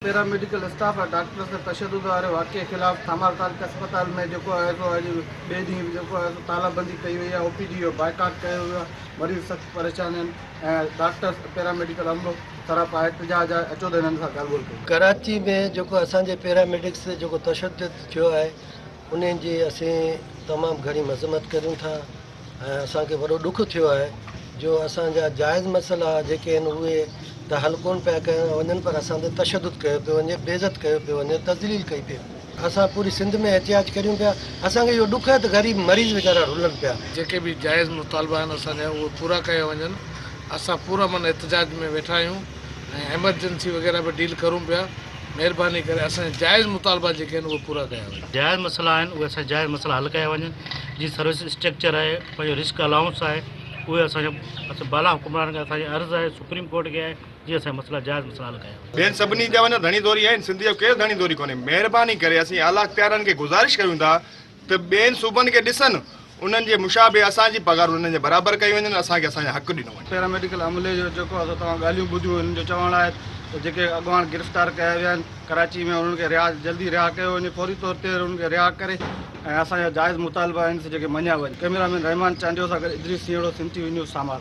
Para medical staff ۽ doctors تي تشدد واري واقعي خلاف سامارا تعلقي اسپتال ۾ جيڪو آهي سو اڄ ٻئي ڏينهن به جيڪو آهي سو تالا بندي ڪئي وئي آهي او پي ڊي جو بائيڪاٽ ڪيو ويو آهي مريض سخت پريشان آهن ۽ ڊاڪٽرز پيرا ميڊيڪل عملو سراپا احتجاج آهي اچو ته هنن سان ڳالهه ٻولهه ڪيون. ڪراچي ۾ جيڪو اسان جي پيرا ميڊڪس تي جيڪو تشدد ٿيو آهي انهي جي اسين تمام گهڻي مذمت ڪريون ٿا ۽ اسان کي وڏو ڏک ٿيو آهي جو اسان جا جائز مسئلا جيڪي آهن اهي ته حل ڪونه پيا ڪيا وڃن پر اسان تي تشدد ڪيو پيو وڃي بيعزت ڪيو پيو وڃي تذليل ڪئي پئي وڃي اسان پوري سنڌ ۾ احتجاج ڪريون پيا اسان کي اهو ڏک آهي ته غريب مريض ويچارا رلن پيا. جيڪي به جائز مطالبا آهن اسان جا اهي پورا ڪيا وڃن اسان پورا من احتجاج ۾ ويٺا آهيون ۽ ايمرجنسي وغيره به ڊيل ڪرون پيا مهرباني ڪري اسان جا جائز مطالبا جيڪي آهن اهي پورا ڪيا وڃن. جائز مسئلا آهن اهي اسان جا جائز مسئلا حل ڪيا وڃن جي سروس اسٽرڪچر آهي پنهنجو رسڪ الائونس آهي اهي اسان جا اسان بالا حڪمرانن کي اسان جي عرض آهي سپريم ڪورٽ کي آهي جي اسان جا مسئلا جائز مسئلا حل ڪيا وڃن. ٻين سڀني جا وڃا ڌڻي ڌوري آهن سنڌ جو ڪير ڌڻي ڌوري ڪونهي مهرباني ڪري اسين اعليٰ اختيارن کي گذارش ڪريون ٿا ته ٻين صوبن کي ڏسن انهن جي مشابه اسان جي پگهارون انهن جي برابر ڪيون وڃن اسان کي اسان جا حق ڏنو وڃي. پيرا ميڊيڪل عملي جو جيڪو آهي سو توهان ڳالهيون ٻڌيون انهن جو چوڻ آهي ته جيڪي اڳواڻ گرفتار ڪيا ويا آهن ڪراچي ۾ انهن کي رها جلدي رها ڪيو وڃي فوري طور تي انهن کي رها ڪري ۽ اسان جا جائز مطالبا آهن سي جيڪي مڃيا وڃن ڪئميرا مين رحمان چانڊيو سان گڏ Idrees Sanhro Sindh T V news Samar.